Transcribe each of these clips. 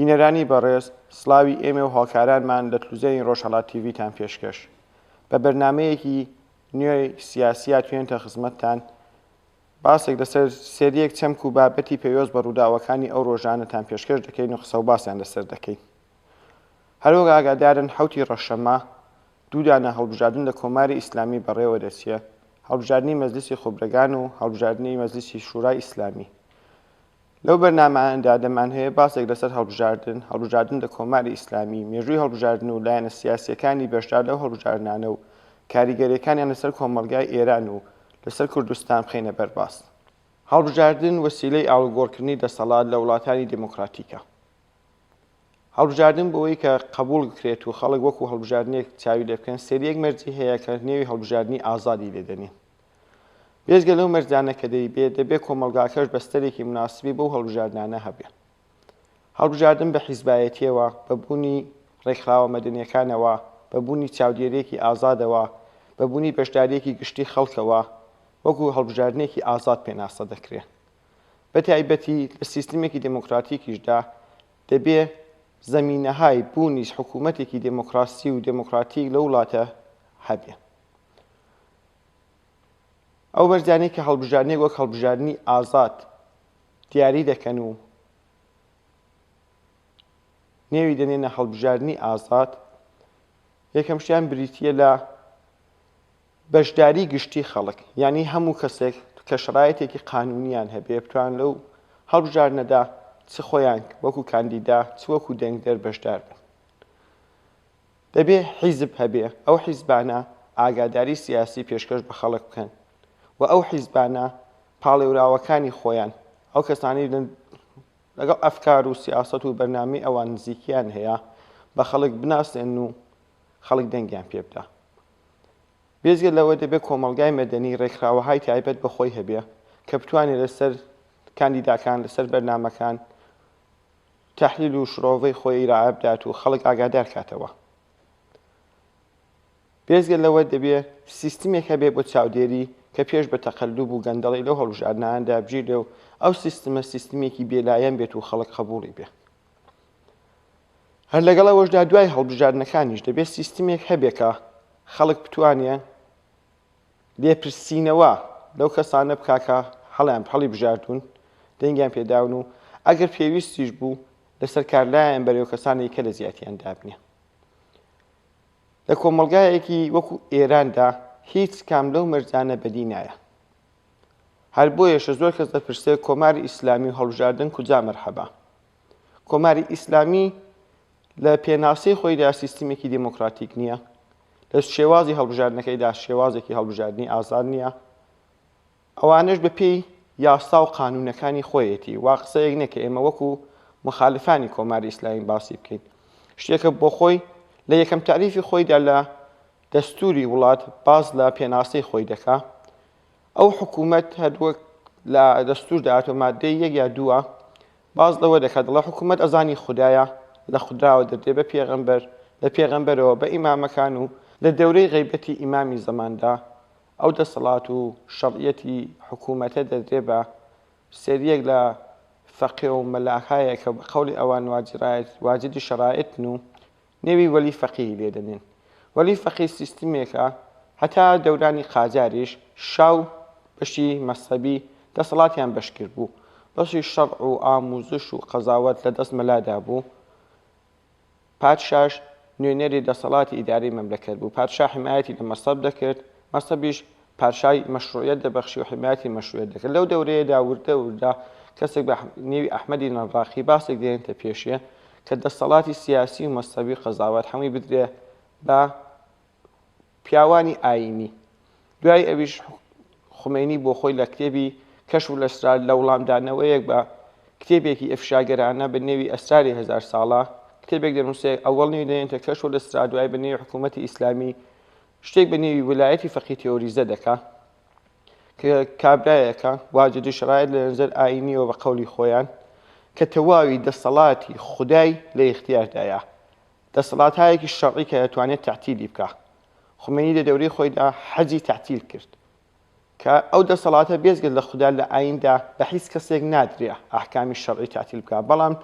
بینەرانی بەڕێز سڵاوی ئێمە و هاوکارانمان لە تلوزیۆنی ڕۆژهەڵات تیڤیتان پێشکەش بە بەرنامەیەکی نوێی سیاسیە توێنتە خزمەتتان باسێک لەسەر سێریەک چەمک و بابەتی پەیوەست بە ڕووداوەکانی ئەو ڕۆژانەتان پێشکەش دەکەین و قسە و باسیان لەسەر دەکەین. هەروەک ئاگادارن حەوتی ڕەشەمە دوو دانە هەڵبژاردن لە کۆماری ئیسلامی بەڕێوە دەچێ، هەڵبژاردنی مەجلیسی خوبرەگان و هەڵبژاردنی مەجلیسی شورای ئیسلامی. لەو بەرنامانەدا دەمانهەوێ باسێک لەسەر هەڵبژاردن، هەڵبژاردن لە کۆماری ئیسلامی، مێژووی هەڵبژاردن و لایەنە سیاسییەکانی بەشدار لەو هەڵبژاردنانە و کاریگەرییەکانیان لەسەر کۆمەڵگای ئێران و لەسەر کوردستان بخەینە بەر باس. هەڵبژاردن وەسیلەی ئاڵوگۆڕکردنی دەسەڵات لە وڵاتانی دێموکڕاتیکە. هەڵبژاردن بۆوەی کە قەبووڵ بکرێت و خەڵک وەکوو هەڵبژاردنێک چاوی لێ بکەن سەریەک مەرجی هەیە کە نێوی هەڵبژاردنی ئازادی لێ دەنێن. بێجگە لەو مەرجانە کە دەیبێ، دەبێ کۆمەڵگاکەش بەستەرێکی موناسبی بەو هەڵبژاردنانە هەبێ. هەڵبژاردن بە حیزبایەتییەوە، بە بوونی ڕێکخراوە مەدەنییەکانەوە، بە بوونی چاودێرییەکی ئازادەوە، بە بوونی بەشدارییەکی گشتی خەڵکەوە، وەکوو هەڵبژاردنێکی ئازاد پێناسە دەکرێ. بە تایبەتی لە سیستمێکی دێمۆکراتیکیشدا دەبێ زەمینەهای بوونی حکوومەتێکی دێمۆکراسی و دێمۆکراتیک لەو وڵاتە هەبێ. ئەو مەرجانەی کە هەڵبژاردنێک وەک هەڵبژاردنی ئازاد دیاری دەکەن و نێوی دەنێنە هەڵبژاردنی ئازاد، یەکەم شتیان بریتییە لە بەشداری گشتی خەڵک، یانی هەموو کەسێک کە شەرایتێکی قانوونیان هەبێ بتوان لەو هەڵبژاردنەدا چ خۆیان وەکوو کاندیدا چ وەکوو دەنگدەر بەشدار بن. دەبێ حیزب هەبێ، ئەو حیزبانە ئاگاداری سیاسی پێشکەش بە خەڵک بکەن و ئەو حیزبانە پاڵێوراوەکانی خۆیان، ئەو کەسانەی لەگەڵ ئەفکار و سیاسەت و بەرنامەی ئەوان نزیکیان هەیە بە خەڵک بناسێنن و خەڵک دەنگیان پێ بدا. بێجگە لەوە دەبێ کۆمەڵگای مەدەنی ڕێکخراوەهای تایبەت بە خۆی هەبێ کە بتوانێ لەسەر کاندیداکان، لەسەر بەرنامەکان تەحلیل و شرۆڤەی خۆی ئیرائە بدات و خەڵک ئاگادار کاتەوە. بێجگە لەوە دەبێ سیستمێک هەبێ بۆ چاودێری کە پێش بە تەقەلوب و گەندەڵی لەو هەڵبژاردنانەدا بگیرێ و ئەو سیستمە سیستمێکی بێلایەن بێت و خەڵک قەبووڵی بێ. هەر لەگەڵ ئەوەشدا دوای هەڵبژاردنەکانیش دەبێت سیستمێک هەبێ کە خەڵک بتوانێ لێپرسینەوە لەو کەسانە بکا کە هەڵیان هەڵی بژاردوون دەنگیان پێداون و ئەگەر پێویستیش بوو لەسەر کار لایان بەرێ و کەسانی کە لە زیاتیان دابنێ. لە کۆمەڵگایەکی وەکو ئێراندا هیچ کام لەو مەرجانە بەدی نایە. هەر بۆیەشە زۆر کەس دەپرسێ کۆماری ئیسلامی و هەڵبژاردن کوجا مەرحەبا؟ کۆماری ئیسلامی لە پێناسەی خۆیدا سیستمێکی دێمۆکراتیک نییە، لە شێوازی هەڵبژاردنەکەیدا شێوازێکی هەڵبژاردنی ئازاد نییە، ئەوانەش بە پێی یاسا و قانوونەکانی خۆیەتی، وا قسەیەک نییە کە ئێمە وەکوو موخالفانی کۆماری ئیسلامی باسی بکەین. شتێکە بۆ خۆی لە یەکەم تاریفی خۆیدا لە دەستووری وڵات باس لە پێناسەی خۆی دەکا. ئەو حکوومەت هەروەک لە دەستووردا هاتووە ماددەی یەک یا دووە باس لەوە دەکات دەڵێ حکوومەت ئەزانی خودایە لە خوداوە دەدرێ بە پێغەمبەر لە پێغەمبەرەوە بە ئیمامەکان و لە دەورەی غەیبەتی ئیمامی زەماندا ئەو دەسەڵات و شەڕعیەتی حکوومەتە دەدرێ بە سەریەک لە فەقێ و مەلاکایە کە بە قەولی ئەوان واجدی شەرایتن و نێوی وەلی فەقیهی لێ دەنێن. وەلی فەقی سیستمێکە هەتا دەورانی قاجاریش شا و بەشی مەزهەبی دەسەڵاتیان بەش کردبوو. بەشی شەڕع و ئامووزش و قەزاوەت لە دەست مەلادا بوو. پادشاش نوێنەری دەسەڵاتی ئیدارەی مەملەکەت بوو. پادشا حیمایەتی لە مەزهەب دەکرد، مەزهەبیش پادشای مەشروعیەت دەبەخشی و حیمایەتی مەشروعیەت دەکرد. لەو دەورەیەدا وردە وردە کەسێک بە نێوی ئەحمەدی نەڕاقی باسێک دێنێتە پێشێ کە دەسەڵاتی سیاسی و مەزهەبی و قەزاوەت هەمووی بدرێ بە پیاوانی ئایینی. دوای ئەویش خومەینی بۆ خۆی لە کتێبی کەشف الاسرار لە وڵامدانەوەیەک بە کتێبێکی ئیفشاگەرانە بە نێوی ئەسراری هەزار ساڵە کتێبێک دەنووسێ ئەوەڵ نێوی دەنێتە کەشف الاسرار دوای بە نێوی حکوومەتی ئیسلامی شتێک بە نێوی ولایەتی فەقی تێۆریزە دەکا کە کابرایەکە واجدی شەرایط لە نەزەر ئایینیەوە بە قەولی خۆیان کە تەواوی دەسەڵاتی خودای لە ئیختیاردایە دەسەڵاتایەکی شەڕی کە دەتوانێت تەعتیلی بکا خومەینی لە دەورەی خۆیدا حەجی تەعتیل کرد کە ئەو دەسەڵاتە بێجگە لە خودا لە ئاییندا بە هیچ کەسێک نادرێ ئەحکامی شەرعی تەعتیل بکا بەڵام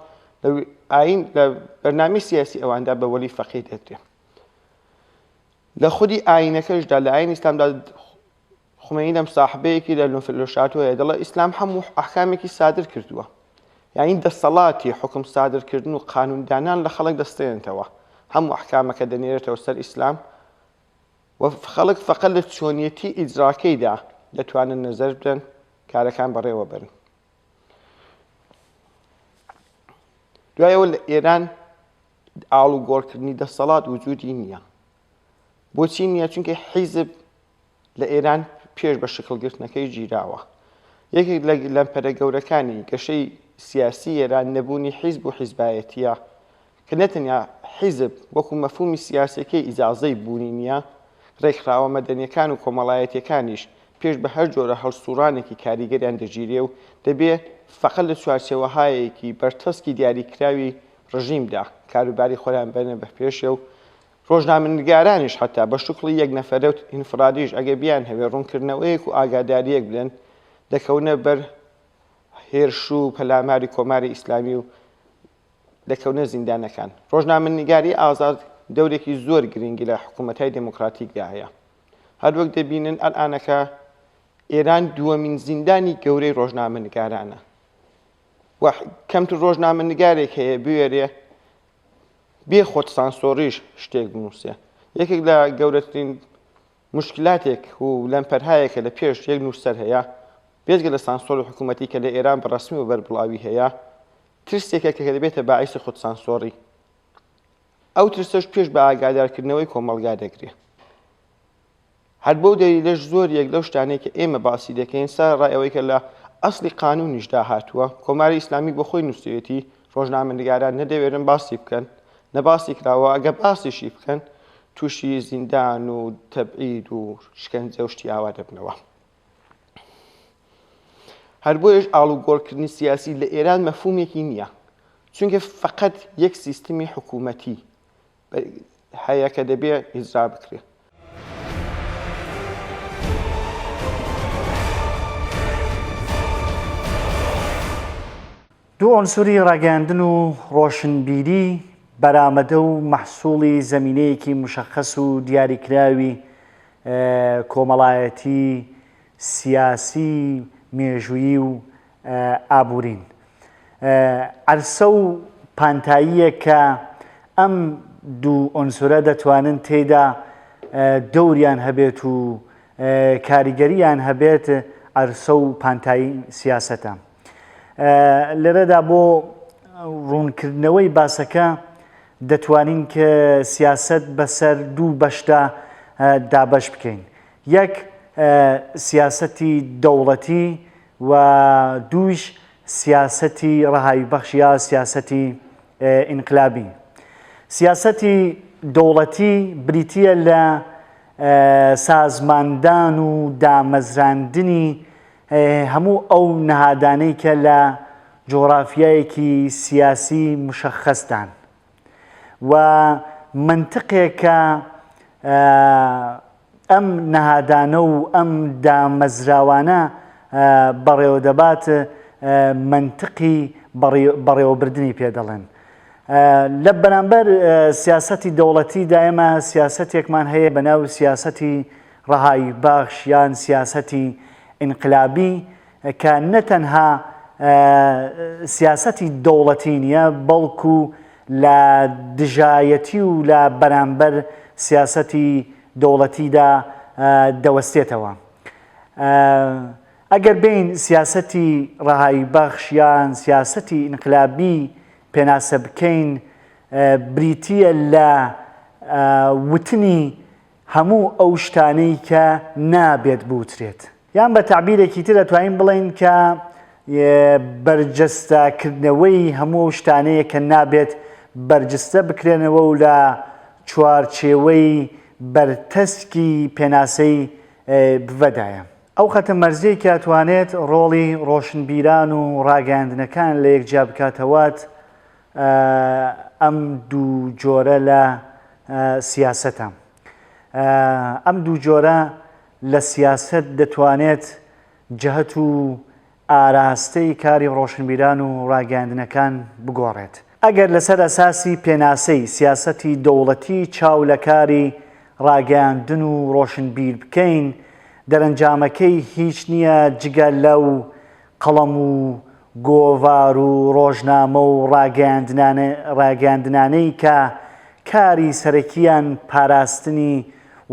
لە ئاین لە بەرنامەی سیاسی ئەواندا بە وەلی فەقیه دەدرێ. لە خودی ئاینەکەشدا لە ئاین ئیسلامدا خومەینی لەم ساحبەیەکی لە لۆشاتۆ هەیە دەڵێ ئیسلام هەموو ئەحکامێکی سادر کردووە یعنی دەسەڵاتی حکم سادرکردن و قانوندانان لە خەڵک دەستێنێتەوە هەموو ئەحکامەکە دەنێرێتەوە سەر ئیسلام و خەڵک فقط لە چۆنیەتی ئیجراکەیدا دەتوانن نەزەر بدەن کارەکان بەڕێوە بەرن دوایەوە لە ئێران ئاڵوگۆڕکردنی دەسەڵات وجودی نییە بۆچی نییە چونکە حیزب لە ئێران پێش بە شکڵگرتنەکەی گیراوە. یەکێک لە لەمپەرە گەورەکانی گەشەی سیاسی ئێران نەبوونی حیزب و حیزبایەتییە کە نەتەنیا حیزب وەکوو مەفهوومی سیاسییەکەی ئیجازەی بوونی نییە، ڕێکخراوە مەدەنییەکان و کۆمەڵایەتییەکانیش پێش بە هەر جۆرە هەڵسووڕانێکی کاریگەریان دەگیرێ و دەبێ فەقەت لە چوارچێوەهایەکی بەرتەسکی دیاریکراوی ڕژیمدا کاروباری خۆیان بەرنە بە پێشێ و ڕۆژنامەنگارانیش حەتا بە شکڵی یەک نەفەرە و ئینفرادیش ئەگەر بیانهەوێ ڕوونکردنەوەیەک و ئاگادارییەک بدەن دەکەونە بەر هێرش و پەلاماری کۆماری ئیسلامی و دەکەونە زیندانەکان. ڕۆژنامەنگاری ئازاد دەورێکی زۆر گرینگی لە حکوومەتای دێموکراتیکدا هەیە. هەروەک دەبینن ئەلئانەکە ئێران دووەمین زیندانی گەورەی ڕۆژنامەنگارانە و کەمتر ڕۆژنامەنگارێک هەیە بوێرێ بێ خۆت سانسۆڕیش شتێک بنووسێ. یەکێک لە گەورەترین موشکلاتێک و لەمپەرهایەکە لە پێش یەک نووسەر هەیە، بێجگە لە سانسۆڕی حکوومەتی کە لە ئێران بە ڕەسمی و بەربڵاوی هەیە، ترسێکە کە دەبێتە باعیسی خودسانسۆڕی. ئەو ترسەش پێش بە ئاگادارکردنەوەی کۆمەڵگا دەگرێ. هەر بەو دەلیلەش زۆر یەک لەو شتانەی کە ئێمە باسی دەکەین سەرەڕای ئەوەی کە لە ئەسڵی قانونیشدا هاتووە، کۆماری ئیسلامی بۆ خۆی نووسیوێتی، ڕۆژنامەنگاران نە دەوێرن باسی بکەن، نە باسی کراوە، ئەگەر باسیشی بکەن تووشی زیندان و تەبعید و شکەنجە و شتی ئاوا دەبنەوە. هەر بۆیەش ئاڵوگۆڕکردنی سیاسی لە ئێران مەفهومێکی نییە، چونکە فەقەت یەک سیستمی حکوومەتی هەیە کە دەبێ ئیجرا بکرێ. دوو عونسوری ڕاگەیاندن و ڕۆشنبیری بەرامەدە و مەحسوڵی زەمینەیەکی مشەخەس و دیاریکراوی کۆمەڵایەتی، سیاسی، مێژوویی و ئابوورین. عەرسە و پانتاییەک کە ئەم دوو عونسورە دەتوانن تێیدا دەوریان هەبێت و کاریگەرییان هەبێت عەرسە و پانتایی سیاسەتە. لێرەدا بۆ ڕوونکردنەوەی باسەکە دەتوانین کە سیاسەت بەسەر دوو بەشدا دابەش بکەین. یەک سیاسەتی دەوڵەتی و دوویش سیاسەتی ڕەهایی بەخش یا سیاسەتی ئینقلابی. سیاسەتی دەوڵەتی بریتییە لە سازماندان و دامەزراندنی هەموو ئەو نەهادانەی کە لە جوغرافیایەکی سیاسی مشەخەسدان و مەنتقێکە ئەم نەهادانە و ئەم دامەزراوانە بەڕێوەدەبات مەنتقی بەڕێوەبردنی پێ دەڵێن. لە بەرامبەر سیاسەتی دەوڵەتیدا ئێمە سیاسەتێکمان هەیە بە ناو سیاسەتی ڕەهایی بەخش یان سیاسەتی ئینقلابی کە نە تەنها سیاسەتی دەوڵەتی نییە بەڵکو لە دژایەتی و لە بەرامبەر سیاسەتی دەوڵەتیدا دەوەستێتەوە. ئەگەر بێین سیاسەتی ڕەهایی بەخش یان سیاسەتی ئینقلابی پێناسە بکەین بریتییە لە وتنی هەموو ئەو شتانەی کە نابێت بوترێت. یان بە تەعبیرێکی تر ئەتوانین بڵێین کە بەرجەستە کردنەوەی هەموو ئەو شتانەیە کە نابێت بەرجستە بکرێنەوە و لە چوارچێوەی بەرتەسکی پێناسەی بڤەدایە. ئەو خەتە مەرزیەی کە ئەتوانێت ڕۆڵی ڕۆشنبیران و ڕاگەیاندنەکان لە یەک جیا بکاتەوەت ئەم دوو جۆرە لە سیاسەتە. ئەم دوو جۆرە لە سیاسەت دەتوانێت جەهت و ئاراستەی کاری ڕۆشنبیران و ڕاگەیاندنەکان بگۆڕێت. ئەگەر لەسەر ئەساسی پێناسەی سیاسەتی دەوڵەتی چاو لە کاری ڕاگەیاندن و ڕۆشنبیر بکەین، دەرەنجامەکەی هیچ نییە جگە لەو قەڵەم و گۆڤار و ڕۆژنامە و ڕاگەیاندنانەی کە کاری سەرەکییان پاراستنی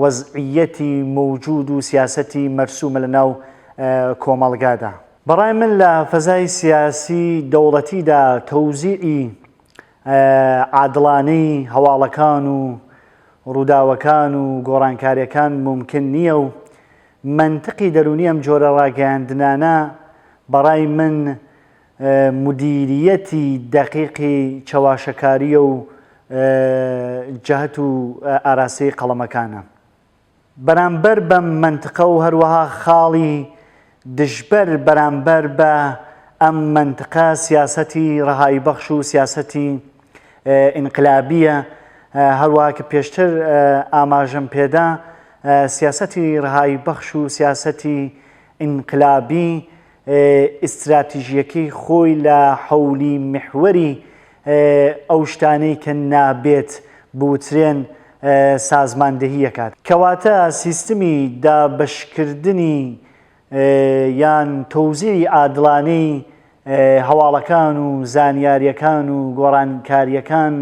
وەزعییەتی مەوجود و سیاسەتی مەرسومە لەناو کۆمەڵگادا. بەڕای من لە فەزای سیاسی دەوڵەتیدا تەوزیعی عادڵانەی هەواڵەکان و ڕووداوەکان و گۆڕانکاریەکان مومکن نییە و مەنتقی دەروونی ئەم جۆرە ڕاگەیاندنانە بەڕای من مودیریەتی دەقیقی چەواشەکاریە و جەهت و ئاراستەی قەڵەمەکانە. بەرامبەر بەم مەنتقە و هەروەها خاڵی دژبەر بەرامبەر بە ئەم مەنتقە سیاسەتی ڕەهاییبەخش و سیاسەتی ئینقلابییە، هەروەها کە پێشتر ئاماژەم پێدا سیاسەتی ڕەهاییبەخش و سیاسەتی ئینقلابی ئیستراتیژییەکەی خۆی لە حەولی میحوەری ئەو شتانەی کە نابێت بوترێن سازماندەهی ئەکات. کەواتە سیستمی دابەشکردنی یان تەوزیعی عادڵانەی هەواڵەکان و زانیارییەکان و گۆڕانکارییەکان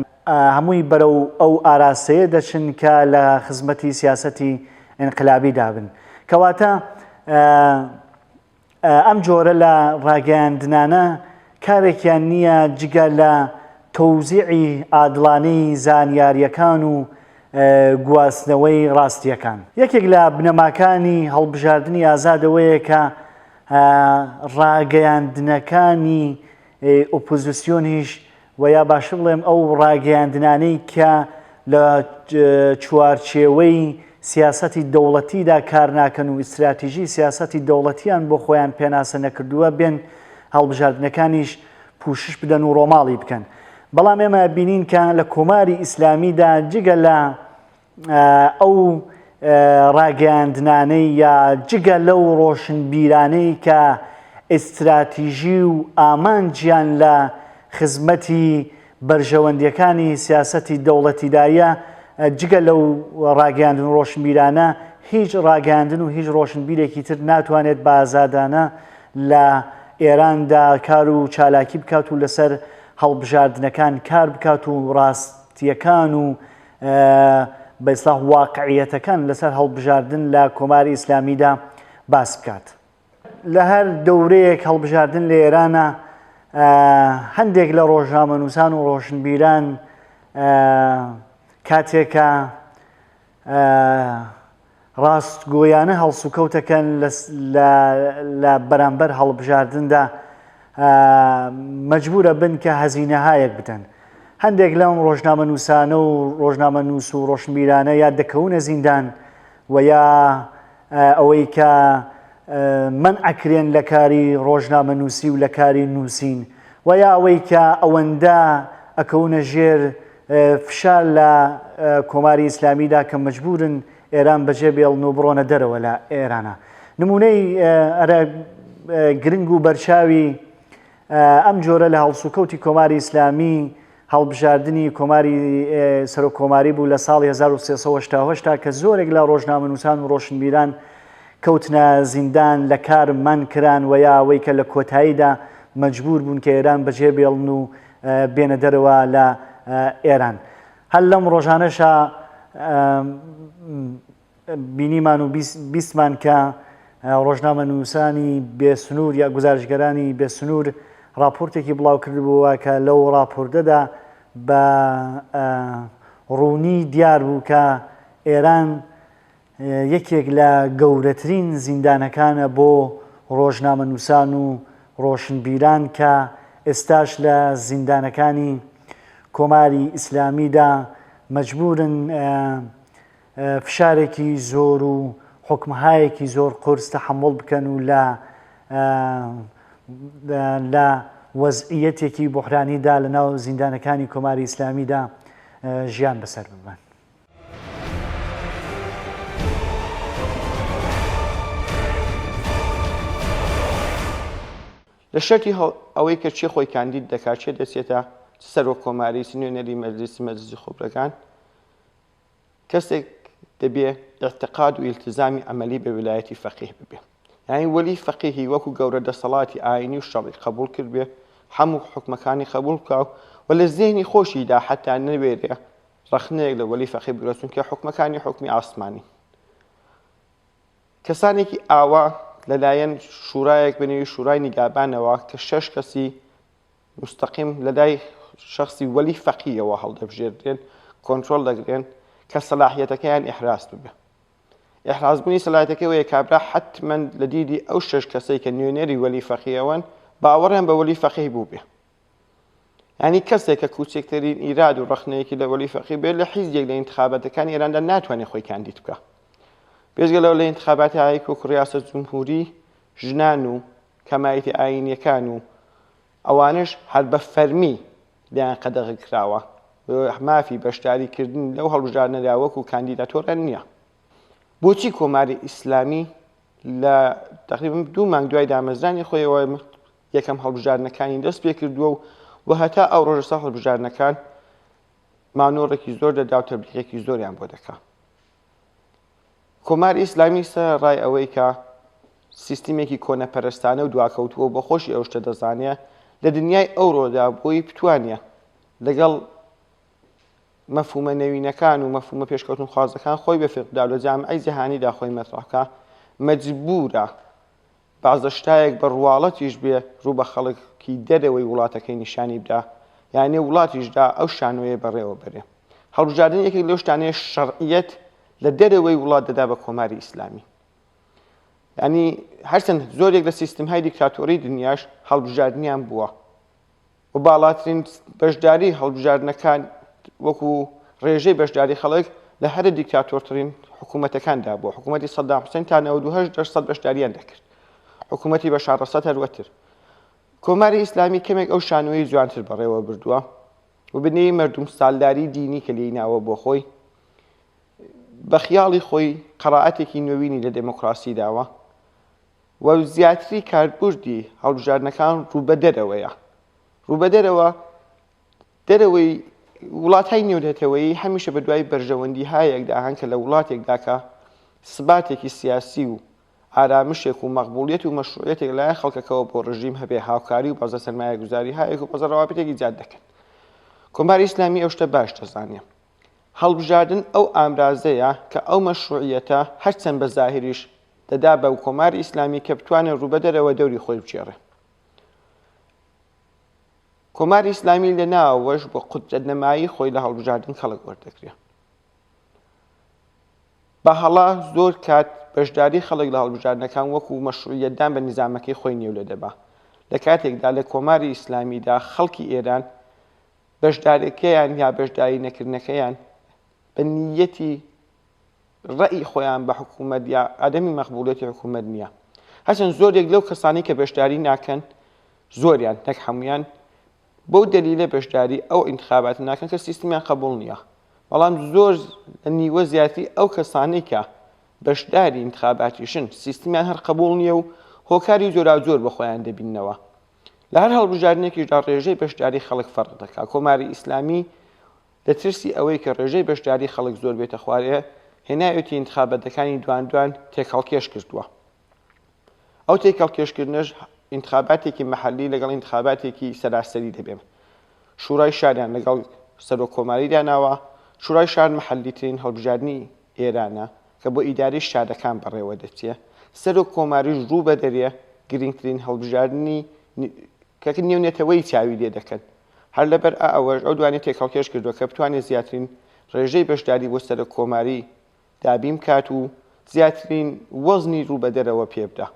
هەمووی بەرەو ئەو ئاراستەیە دەچن کە لە خزمەتی سیاسەتی ئینقلابیدا بن. کەواتە ئەم جۆرە لە ڕاگەیاندنانە کارێکیان نییە جگە لە تەوزیعی عادڵانەی زانیارییەکان و گواستنەوەی ڕاستییەکان. یەکێک لە بنەماکانی هەڵبژاردنی ئازاد ئەوەیە کە ڕاگەیاندنەکانی ئۆپۆزسیۆنیش و یا باشتر بڵێم ئەو ڕاگەیاندنانەی کە لە چوارچێوەی سیاسەتی دەوڵەتیدا کار ناکەن و ئیستراتیژی سیاسەتی دەوڵەتیان بۆ خۆیان پێناسە نەکردووە بێن هەڵبژاردنەکانیش پوشش بدەن و ڕۆماڵی بکەن بەڵام ئێمە بینین کە لە کۆماری ئیسلامیدا جگە لە ئەو ڕاگەیاندنانەی یا جگە لەو ڕۆشنبیرانەی کە ئیستراتیژی و ئامانجیان لە خزمەتی بەرژەوەندیەکانی سیاسەتی دەوڵەتیدایە، جگە لەو ڕاگەیاندن و ڕۆشنبیرانە هیچ ڕاگەیاندن و هیچ ڕۆشنبیرێکی تر ناتوانێت بە ئازادانە لە ئێراندا کار و چالاکی بکات و لەسەر هەڵبژاردنەکان کار بکات و ڕاستیەکان و بە ئیسلاح واقعیەتەکان لەسەر هەڵبژاردن لە کۆماری ئیسلامیدا باس بکات. لە هەر دەورەیەک هەڵبژاردن لە ئێرانە هەندێک لە ڕۆژنامەنووسان و ڕۆشنبیران کاتێکە ڕاستگۆیانە هەڵسوکەوتەکەن لە بەرامبەر هەڵبژاردندا مەجبورە بن کە هەزینەهایەک بدەن. هەندێک لەم ڕۆژنامەنووسانە و ڕۆژنامەنووس و ڕۆشنبیرانە یا دەکەونە زیندان و یا ئەوەی کە مەنع ئەکرێن لە کاری ڕۆژنامەنووسی و لە کاری نووسین و یا ئەوەی کە ئەوەندە ئەکەونە ژێر فشار لە کۆماری ئیسلامیدا کە مەجبورن ئێران بەجێ بێڵن و بڕۆنە دەرەوە لە ئێرانە. نمونەی ئەرە گرنگ و بەرچاوی ئەم جۆرە لە هەڵسوکەوتی کۆماری ئیسلامی هەڵبژاردنی کۆماری سەرۆک کۆماری بوو لە ساڵی 1388 کە زۆرێک لە ڕۆژنامەنووسان و ڕۆشنبیران کەوتنە زیندان لە کار مەن کران و یا ئەوەی کە لە کۆتاییدا مەجبور بوون کە ئێران بەجێ بێڵن و بێنە دەرەوە لە ئێران. هەر لەم ڕۆژانەشا بینیمان و بیستمان کە ڕۆژنامەنووسانی بێسنوور یا گوزارشگەرانی بێسنوور ڕاپۆرتێکی بڵاو کردبووە کە لەو ڕاپۆرتەدا بە ڕوونی دیار بوو کە ئێران یەکێک لە گەورەترین زیندانەکانە بۆ ڕۆژنامەنووسان و ڕۆشنبیران کە ئێستاش لە زیندانەکانی کۆماری ئیسلامیدا مەجبوورن فشارێکی زۆر و حوکمهایەکی زۆر قورس تەحەموڵ بکەن و لە لە وەزعیەتێکی بوحرانیدا لە ناو زیندانەکانی کۆماری ئیسلامیدا ژیان بەسەر ببەن. لە شەرتی ئەوەی کە کێ خۆی کاندید دەکات، کێ دەچێتە. چ سەرۆک کۆماری، چ نوێنەری مەجلیس، چ مەجلیسی خوبرەگان، کەسێک دەبێ ئیعتقاد و ئیلتزامی عەمەلی بە ویلایەتی فەقیه ببێ. یانی وەلی فەقیهی وەکو گەورە دەسەڵاتی ئایینی و شەڕی قەبووڵ کردبێ، هەموو حوکمەکانی قەبووڵ بکا و لە زێهنی خۆشیدا حەتا نەوێرێ ڕەخنەیەک لە وەلی فەقیه بگرێ چونکە حوکمەکانی حوکمی ئاسمانین. کەسانێکی ئاوا لەلایەن شورایەک بە نێوی شورای نیگابانەوە کە شەش کەسی موستەقیم لەلای شەخسی وەلی فەقیەوە هەڵدەبژێردرێن، کۆنترۆڵ دەکرێن کە سەلاحیەتەکەیان ئیحراز ببێ. ئیحرازبوونی سەلاحیەتەکەی وەیە کابرا حەتمەن لە دیدی ئەو شەش کەسەی کە نوێنەری وەلی فەقیەوەن باوەڕیان بە وەلی فەقیه بووبێ. یانی کەسێک کە کوچکترین ئیراد و ڕەخنەیەکی لە وەلی فەقیه بێت لە حیزبێک لە ئینتخاباتەکانی ئێراندا ناتوانێت خۆی کاندید بکا. بێجگە لەوە لە ئینتخاباتی هایک وەکو ڕیاسەت جمهوری ژنان و کەمایەتی ئایینیەکان و ئەوانەش هەر بە فەرمی لێیان قەدەغە کراوە مافی بەشداری کردن لەو هەڵبژاردنەدا وەکو کاندیداتۆریان نییە. بۆچی کۆماری ئیسلامی لە تقریبا دوو مانگ دوای دامەزرانی خۆیەوە یەکەم هەڵبژاردنەکانی دەست پێ کردووە و و هەتا ئەو ڕۆژە سەر هەڵبژاردنەکان مانۆڕێکی زۆر دەدا و تەبلیغێکی زۆریان بۆ دەکا. کۆماری ئیسلامی سەرەڕای ئەوەی کە سیستمێکی کۆنەپەرستانە و دواکەوتووە و بە خۆشی ئەو شتە دەزانێ، لە دنیای ئەوڕۆدا بۆی بتوانێ لەگەڵ مەفهوومە نەوینەکان و مەفهوومە پێشکەوتنخوازەکان خۆی بەفیق بدا و لە جامعەی جیهانیدا خۆی مەتڕەح بکا، مەجبوورە بەعزە شتایەک بە ڕواڵەتیش بێ ڕوو بە خەڵکی دەرەوەی وڵاتەکەی نیشانی بدا یا نێو وڵاتیشدا ئەو شانۆیە بەڕێوە بەرێ. هەڵبژاردن یەکێک لەو شتانەیە شەرعیەت لە دەرەوەی وڵات دەدا بە کۆماری ئیسلامی. یعنی هەرچەند زۆرێک لە سیستمهای دیکتاتۆری دنیاش هەڵبژاردنیان بووە و باڵاترین بەشداری هەڵبژاردنەکان وەکو ڕێژەی بەشداری خەڵک لە هەرە دیکتاتۆرترین حکوومەتەکاندا بووە. حکوومەتی سەدام حوسێن تا 98% بەشداریان دەکرد. حکوومەتی بەشار ئەسەد هەروەتر. کۆماری ئیسلامی کەمێک ئەو شانۆیەی جوانتر بەڕێوە بردووە و بنەی مەردوم سالاری دینی کە لێی ناوە بۆ خۆی بە خیاڵی خۆی قەرائەتێکی نوێوینی لە دێموکراسی داوە و زیاتری کاربردی هەڵبژاردنەکان ڕووبەدەرەوەیە. ڕووبەدەرەوە دەرەوەی وڵاتای نێونەتەوەیی هەمیشە بە دوای بەرژەوەندیهایەکدا هەن کە لە وڵاتێکدا کە سباتێکی سیاسی و ئارامشێک و مەقبوڵیەت و مەشروعیەتێک لەلایەن خەڵکەکەوە بۆ ڕژیم هەبێ هاوکاری و بەزە سەرمایەگوزاریهایەک و بەزە ڕەوابتێک ئیجاد دەکەن. کۆماری ئیسلامی ئەو شتە باش دەزانێ. هەڵبژاردن ئەو ئامرازەیە کە ئەو مەشروعیەتە هەرچەند بە زاهیریش دەدا بە کۆماری ئیسلامی کە بتوانێ ڕووبەدەرەوە دەوری خۆی بگێڕێ. کۆماری ئیسلامی لە ناوەوەش بۆ قودرەتنەمایی خۆی لە هەڵبژاردن کەڵک وەردەگرێ. بە هەڵە زۆر کات بەشداری خەڵک لە هەڵبژاردنەکان وەکو مەشروعیەتدان بە نیزامەکەی خۆی نێو لێ دەبا. لە کاتێکدا لە کۆماری ئیسلامیدا خەڵکی ئێران بەشدارەکەیان یا بەشداری نەکردنەکەیان بە نییەتی ڕەئی خۆیان بە حکوومەت یا عەدەمی مەقبوولیەتی حکوومەت نییە. هەرچەند زۆرێک لەو کەسانەی کە بەشداری ناکەن، زۆریان نەک هەموویان، بەو دەلیلە بەشداری ئەو ئینتخاباتە ناکەن کە سیستمیان قەبووڵ نییە. بەڵام زۆر لە نیوە زیاتری ئەو کەسانەی کە بەشداری ئینتخاباتیشن سیستمیان هەر قەبووڵ نییە و هۆکاری جۆراوجۆر بە خۆیان دەبیننەوە. لە هەر هەڵبژاردنێکیشدا ڕێژەی بەشداری خەڵک فەرق دەکا. کۆماری ئیسلامی لە ترسی ئەوەی کە ڕێژەی بەشداری خەڵک زۆر بێتە خوارێ، هێناوێتی ئینتخاباتەکانی دوان دوان تێکهەڵکێش کردووە. ئەو تێکهەڵکێشکردنەش ئینتخاباتێکی مەحەلی لەگەڵ ئینتخاباتێکی سەراسەری دەبێ. شورای شاریان لەگەڵ سەرۆک کۆماری داناوە. شورای شار مەحەلیترین هەڵبژاردنی ئێرانە کە بۆ ئیدارەی شارەکان بەڕێوە دەچێ. سەرۆک کۆماریش ڕوو بە دەرێ گرینگترین هەڵبژاردنی کە نێونەتەوەیی چاوی لێ دەکەن. هەر لەبەر ئەوەش ئەو دوانی تێکهەڵکێش کردووە کە بتوانێت زیاترین ڕێژەی بەشداری بۆ سەرۆک کۆماری دابین بکات و زیاترین وەزنی ڕوو بە دەرەوە پێ بدا.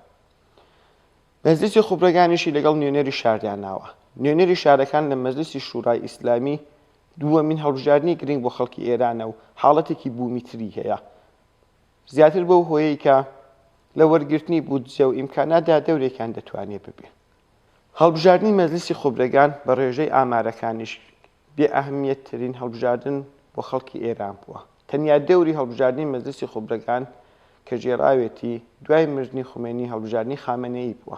مەجلیسی خوبرەگانیشی لەگەڵ نوێنەری شاردا ناوە. نوێنەری شارەکان لە مەجلیسی شورای ئیسلامی دووەمین هەڵبژاردنی گرنگ بۆ خەڵکی ئێرانە و حاڵەتێکی بوومیتری هەیە. زیاتر بەو هۆیەی کە لە وەرگرتنی بودجە و ئیمکاناتدا دەورێکیان دەتوانێ ببێ. هەڵبژاردنی مەجلیسی خوبرەگان بە ڕێژەی ئامارەکانیش بێ ئەهمیەتترین هەڵبژاردن بۆ خەڵکی ئێران بووە. تەنیا دەوری هەڵبژاردنی مەجلیسی خوبرەگان کە گێڕاوێتی دوای مردنی خومەینی هەڵبژاردنی خامەنەیی بووە.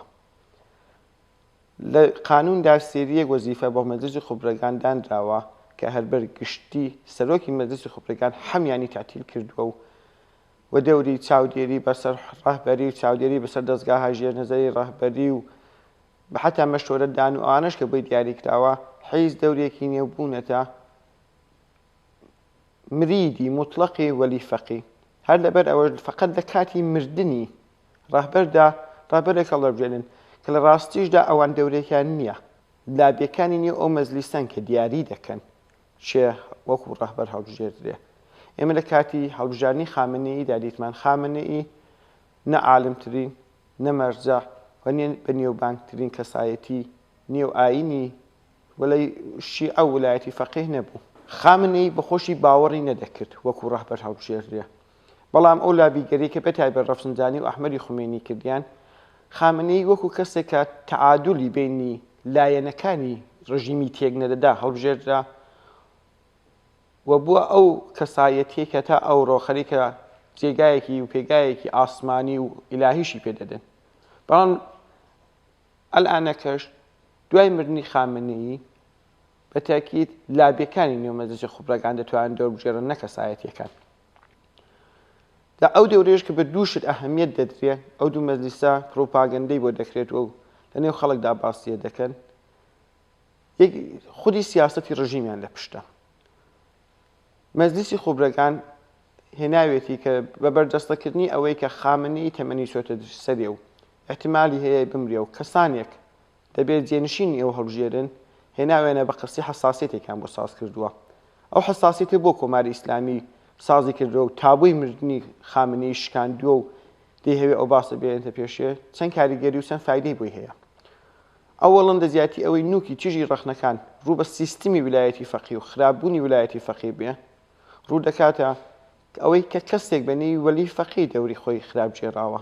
لە قانووندا سێریەک وەزیفە بۆ مەجلیسی خوبرەگان دانراوە کە هەربەر گشتی سەرۆکی مەجلیسی خوبرەگان هەمیانی تەعتیل کردووە و و دەوری چاودێری بەسەر ڕەهبەری و چاودێری بەسەر دەزگاهای ژێر نەزەری ڕەهبەری و حەتا مەشوەرە دان و ئەوانەش کە بۆی دیاری کراوە حیز دەورێکی نیە و بوونەتە مریدی موتڵەقی وەلی فەقی. هەر لەبەر ئەوەش فەقەت لە کاتی مردنی ڕەهبەردا ڕەهبەرێک هەڵدەبژێرن کە لە ڕاستیشدا ئەوان دەورێکیان نییە. لابیەکانی نێو ئەو مەجلیسەن کە دیاری دەکەن کێ وەکوو ڕەهبەر هەڵبژێردرێ. ئێمە لە کاتی هەڵبژاردنی خامنەییدا دیتمان خامنەیی نە عالمترین، نە مەرجەع و نە بەنێوبانگترین کەسایەتی نێو ئایینی وەلای شیعە و ولایەتی فەقیه نەبوو. خامنەیی بە خۆشی باوەڕی نەدەکرد وەکوو ڕەهبەر هەڵبژێردرێ. بەڵام ئەو لابیگەریەی کە بەتایبەت ڕەفسنجانی و ئەحمەدی خومەینی کردیان، خامنەیی وەکوو کەسێک کە تەعادولی بەینی لایەنەکانی ڕژیمی تێک نەدەدا هەڵبژێردرا و بووە ئەو کەسایەتیەی کە تا ئەوڕۆ خەریکە جێگایەکی و پێگایەکی ئاسمانی و ئیلاهیشی پێ دەدەن. بەڵام ئەلئانەکەش دوای مردنی خامنەیی بە تەئکید لابیەکانی نێو مەجلسی خوبرەگان دەتوانن دەور بگێڕن نە کەسایەتیەکان. لە ئەو دەورەیەش کە بە دوو شت ئەهەمیەت دەدرێ ئەو دوو مەجلیسە پڕوپاگەندەی بۆ دەکرێت و لە نێو خەڵکدا باسیە دەکەن یەک خودی سیاسەتی ڕژیمیان لە پشتە. مەجلیسی خوبرەگان هێناوێتی کە بە بەرجەستەکردنی ئەوەی کە خامنەیی تەمەنی چۆتە سەرێ و ئیحتیمالی هەیە بمرێ و کەسانێک دەبێت جێنشینی ئەو هەڵبژێرن، هێناویانە بە قەستی حەساسیەتێکیان بۆ ساز کردووە. ئەو حەساسیەتە بۆ کۆماری ئیسلامی سازی کردووە و تابۆی مردنی خامنەیی شکاندووە و دەیهەوێ ئەو باسە بێنێتە پێشێ، چەند کاریگەری و چەند فایدەی بۆی هەیە. ئەوەڵەن لە جیاتی ئەوەی نووکی تیژی ڕەخنەکان ڕوو بە سیستمی ویلایەتی فەقی و خراپبوونی ویلایەتی فەقی بێ، ڕوو دەکاتە ئەوەی کە کەسێک بە نێوی وەلی فەقی دەوری خۆی خراپ گێڕاوە.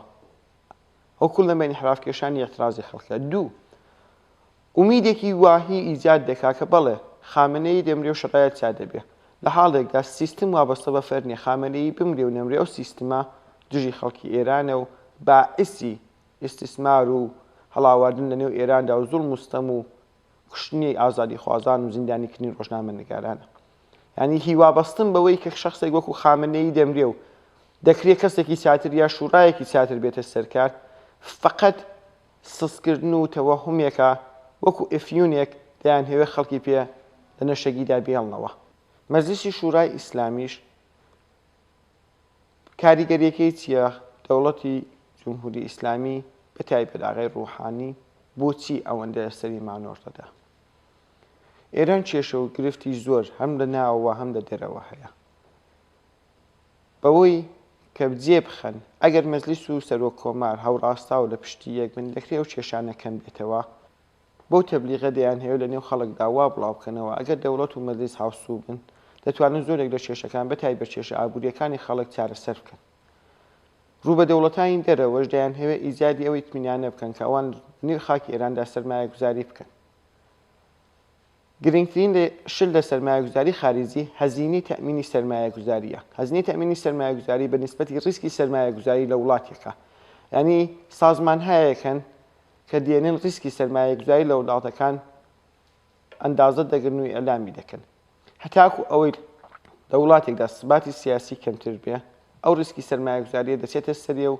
ئەو کول لە بە ئینحراف کێشانی ئیعترازی خەڵکە. دوو، ئومیدێکی واهی ئیجاد دەکا کە بەڵێ خامنەیی دەمرێ و شەرایت چا دەبێ. لە حاڵێکدا سیستم وابەستە بە فەرد نیە، خامنەیی بمرێ و نەمرێ ئەو سیستمە دژی خەڵکی ئێرانە و باعیسی ئیستیسمار و هەڵاواردن لە نێو ئێراندا و زوڵم و ستەم و کوشتنی ئازادیخوازان و زیندانیکردنی ڕۆژنامەنگارانە. یانی هیوابەستن بەوەی کە شەخسێک وەکو خامنەیی دەمرێ و دەکرێ کەسێکی چاتر یا شوڕایەکی چاتر بێتە سەرکار، فەقەت سستکردن و تەوەهومێکە وەکو ئەفیونێک دەیانهەوێ خەڵکی پێ لە نەشەگیدا بێڵنەوە. مەجلیسی شورای ئیسلامیش کاریگەریەکەی چیە؟ دەوڵەتی جمهوری ئیسلامی بە تایبەت ئاغای ڕوحانی بۆچی ئەوەندە لەسەری مانۆڕ دەدا؟ ئێران کێشە و گرفتی زۆر هەم لە ناوەوە هەم لە دەرەوە هەیە. بەوەی کە جێ بخەن ئەگەر مەجلیس و سەرۆک کۆمار هاوڕاستاو لە پشتی یەک بن دەکرێ ئەو کێشانە کەم بێتەوە. بەو تەبلیغە دەیانهەوێ لە نێو خەڵکدا وا بڵاو بکەنەوە ئەگەر دەوڵەت و مەجلیس هاوسوو بن دەتوانن زۆرێک لە کێشەکان بە تایبەت کێشە ئابوورییەکانی خەڵک چارەسەر بکەن. ڕوو بە دەوڵەتانی دەرەوەش دەیانهەوێ ئیجادی ئەو ئیتمینانە بکەن کە ئەوان لە نێو خاکی ئێراندا سەرمایەگوزاری بکەن. گرنگترین شت لە سەرمایەگوزاری خاریجی هەزینەی تەئمینی سەرمایەگوزارییە. هەزینەی تەئمینی سەرمایەگوزاری بە نیسبەتی ڕیسکی سەرمایەگوزاری لە وڵاتێکە. یانی سازمانهایەک هەن کە دێنن ڕیسکی سەرمایەگوزاری لە وڵاتەکان ئەندازە دەگرن و ئیعلامی دەکەن. هەتاکو ئەوەی لە وڵاتێکدا سباتی سیاسی کەمتر بێ ئەو ڕیسکی سەرمایەگوزارییە دەچێتە سەرێ و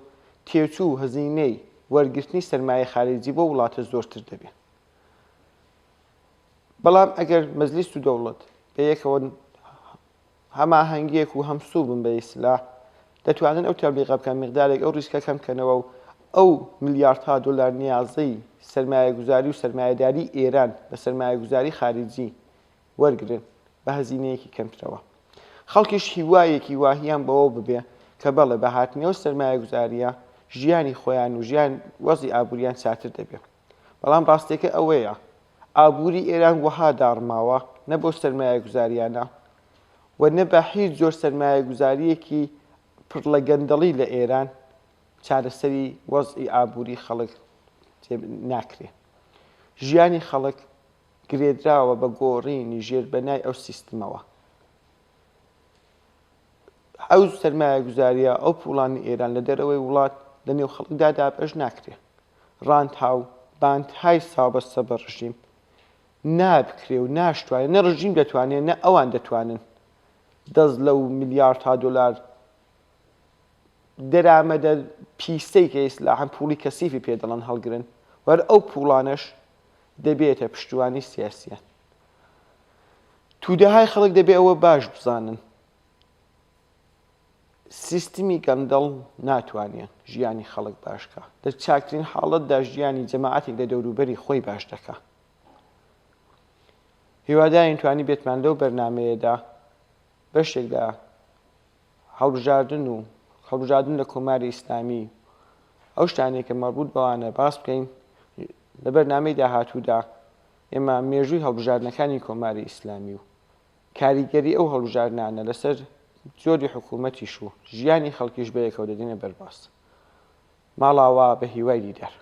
تێچوو و هەزینەی وەرگرتنی سەرمایەی خاریجی بۆ وڵاتە زۆرتر دەبێ. بەڵام ئەگەر مەجلیس و دەوڵەت بەیەکەوە هەماهەنگیەک و هەمسوو بن بە ئیسلاح دەتوانن ئەو تەبلیغە بکەن مقدارێک ئەو ریسکە کەم کەنەوە و ئەو ملیاردها دلار نیازەی سەرمایەگوزاری و سەرمایەداری ئێران بە سەرمایەگوزاری خارجی وەرگرن بە هەزینەیەکی کەمترەوە. خەڵکیش هیوایەکی واهیان بەوە ببێ کە بەڵێ بە هاتنی ئەو سەرمایەگوزاریە ژیانی خۆیان و ژیان وەزی ئابووریان چاتر دەبێ. بەڵام ڕاستیەکە ئەوەیە ئابووری ئێران وەها داڕماوە نە بۆ سەرمایەگوزاریانە و نە بە هیچ جۆر سەرمایەگوزاریەکی پڕ لە گەندەڵی لە ئێران چارەسەری وەزعی ئابووری خەڵک ناکرێ. ژیانی خەڵک گرێدراوە بە گۆڕینی ژێربەنای ئەو سیستمەوە. ئەو سەرمایەگوزاریە، ئەو پوڵانی ئێران لە دەرەوەی وڵات لە نێو خەڵکدا دابەش ناکرێ. ڕانت هاو باندهای ساوبەستە بە ڕژیم نابکرێ و ناشتوانێ، نە ڕژیم دەتوانێ نە ئەوان دەتوانن دەست لەو ملیاردها دۆلار دەرامەدە پیسەی کە ئیسلاحەن پوڵی کەسیفی پێ دەڵێن هەڵگرن و هەر ئەو پوڵانەش دەبێتە پشتوانی سیاسیان. تودەهای خەڵک دەبێ ئەوە باش بزانن سیستمی گەندەڵ ناتوانێ ژیانی خەڵک باش کا. لە چاکترین حاڵەتدا ژیانی جەماعەتێک لە دەوروبەری خۆی باش دەکا. هیوادارین توانیبێتمان لەو بەرنامەیەدا بەشێک لە هەڵبژاردن و هەڵبژاردن لە کۆماری ئیسلامی ئەو شتانەی کە مەربوط بەوانە باس بکەین. لە بەرنامەی داهاتوودا ئێمە مێژووی هەڵبژاردنەکانی کۆماری ئیسلامی و کاریگەری ئەو هەڵبژاردنانە لەسەر جۆری حکوومەتیش و ژیانی خەڵکیش بەیەکەوە دەدەینە بەرباس. ماڵاوا بە هیوای دیدار.